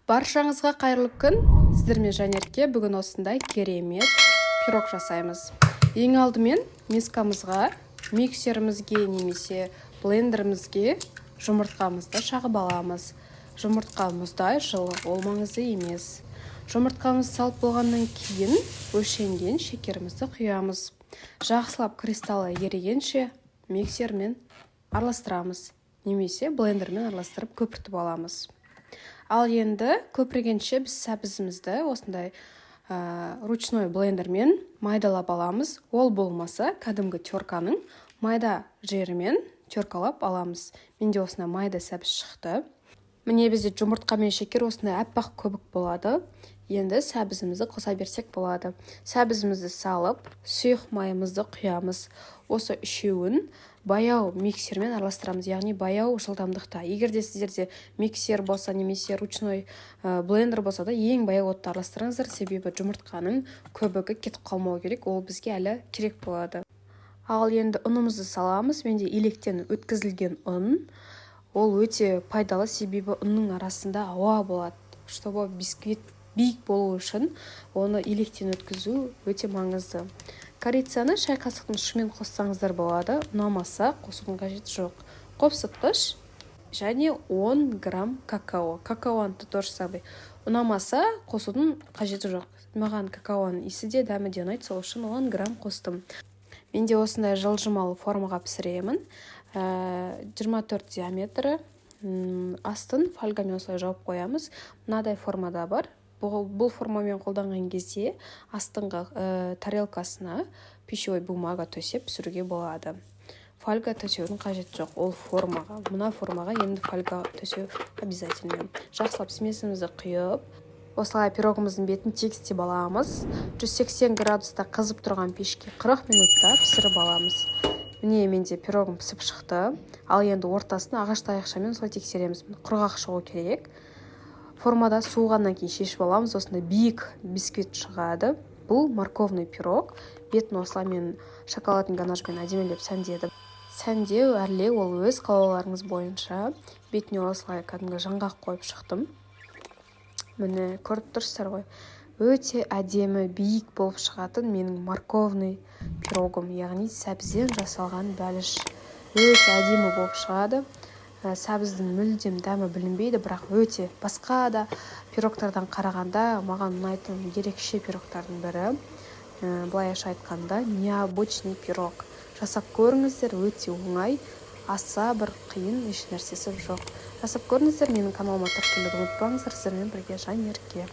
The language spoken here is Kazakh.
Баршаңызға қайырлы күн! Сіздермен Жанерке. Бүгін осындай керемет пирог жасаймыз. Ең алдымен мискамызға, миксерімізге немесе блендерімізге жұмыртқамызды шағып аламыз. Жұмыртқа мұздай, жылы, ол маңызды емес. Жұмыртқамызды салып болғаннан кейін өлшенген шекерімізді құямыз. Жақсылап кристаллы ерігенше миксермен араластырамыз немесе блендермен араластырып, көпіртіп аламыз. Ал енді көпіргенше біз сәбізімізді осындай ручной блендермен майдалап аламыз. Ол болмаса, кәдімгі терканың майда жерімен теркалап аламыз. Менде осындай майда сәбіз шықты. Міне, бізде жұмыртқа мен шекер осындай аппақ көбік болады. Енді сәбізімізді қоса берсек болады. Сәбізімізді салып, сұйық майымызды құямыз. Осы үшеуін баяу миксермен араластырамыз, яғни баяу жылдамдықта. Егер де сіздерде миксер болса немесе ручной блендер болса да, ең баяу отта араластырыңыздар, себебі жұмыртқаның көбігі кетіп қалмау керек, ол бізге әлі керек болады. Ал енді ұнымызды саламыз. Менде електен өткізілген ұн. Ол өте пайдалы, себебі ұнның арасында ауа болады. Чтобы бисквит биік болу үшін, оны електен өткізу өте маңызды. Корицаны шай қасықтың ұшымен қоссаңыздар болады, ұнамаса, қосудың қажеті жоқ. Қопсытқыш және 10 грамм какао. Какаоны то же самое, ұнамаса, қосудың қажеті жоқ. Маған какаоның иісі де, дәмі де ұнайды, сол үшін 10 грамм қостым. Менде осындай жылжымалы формаға пісіремін, 24 диаметрі. Астын фольгамен осылай жауып қоямыз. Мынадай формада бар. Бұл формамен қолданған кезде астыңғы тарелкасына пищевой бумага төсеп пісіруге болады. Фольга төсеудің қажеті жоқ ол формаға. Мына формаға енді фольга төсеу обязательно. Жақсылап смесімізді құйып, осылай пирогымыздың бетін тегістеп аламыз. 180 градуста қызып тұрған пешке 40 минутта пісіріп аламыз. Міне, менде пирогым пісіп шықты. Ал енді ортасын ағаш таяқшамен осылай тексереміз. Құрғақ шығу керек. Формада суығаннан кейін шешіп аламыз. Осындай биік бисквит шығады. Бұл морковный пирог. Бетін осылай мен шоколадный ганашпен әдемілеп сәндедім. Сәндеу, әрлеу ол өз қалауларыңыз бойынша. Бетіне осылай кәдімгі жаңғақ қойып шықтым. Міне, көріп тұрсыздар ғой, өте әдемі, биік болып шығатын менің морковный пирогым, яғни сәбізден жасалған бәліш. Өте әдемі болып шығады. Сәбіздің мүлдем дәмі білінбейді, бірақ өте басқа да пирогтардан қарағанда маған ұнайтын ерекше пирогтардың бірі. Былайша айтқанда, необычный пирог. Жасап көріңіздер, өте оңай, аса бір қиын еш нәрсесі жоқ. Жасап көріңіздер. Менің каналыма тіркелуді ұмытпаңыздар. Сіздермен бірге Жанерке.